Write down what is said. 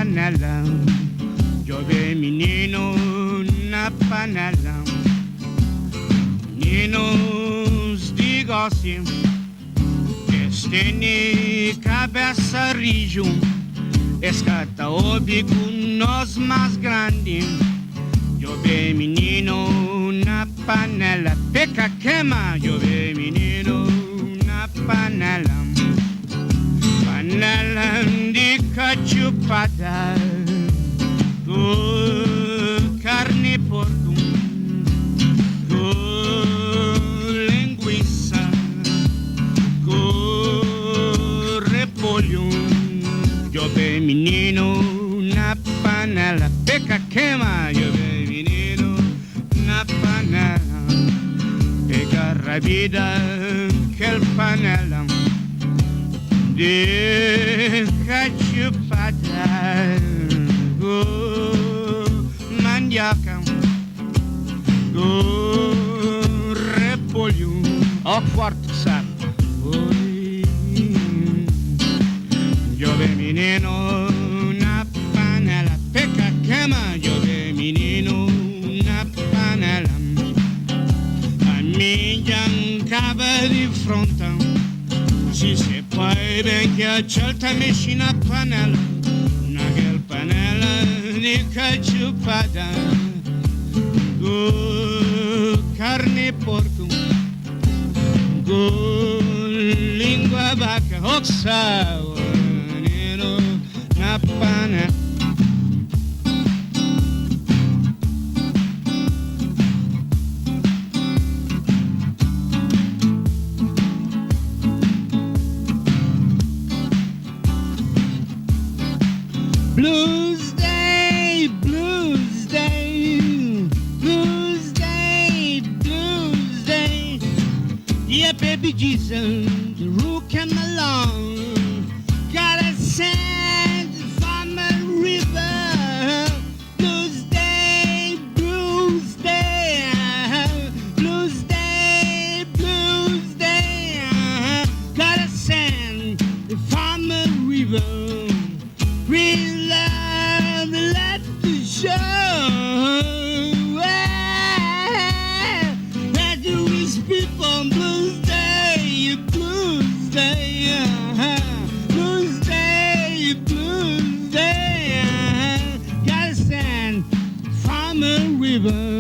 panela. Djobe mininu na panela. Mininus di gósi, es tene kabésa riju. Es ka ta obi ku nos más grandi. Djobe mininu na panela. Peka kema. Djobe mininu na panela. Panela di katxupada ku karni porku ku linguisa ku repolhu. Djobe mininu na panela. Peka kema. Djobe mininu na panela. Pega rabida kel panela di katxupada ku mandioka ku repolhu. Ó ki forti ki sabe. Oi, djobe mininu na panela. Peka kema. Djobe mininu na panela. Ami dja N kaba di fronta. Si se pai ben ki atxa-l ta mexe na panela. Na kel panela di katxupada ku karni porku ku lingua baka. Oxa, mininu na panela. Blues day, blues day, blues day, blues day. Yeah, baby Jesus, the rule came along. Got a sand from a river. Blues day, blues day, blues day, blues day. Got a sand from a river. Real love, let the show. That you wish people blues day, blues day, blues day, blues day. Got a sand from a river.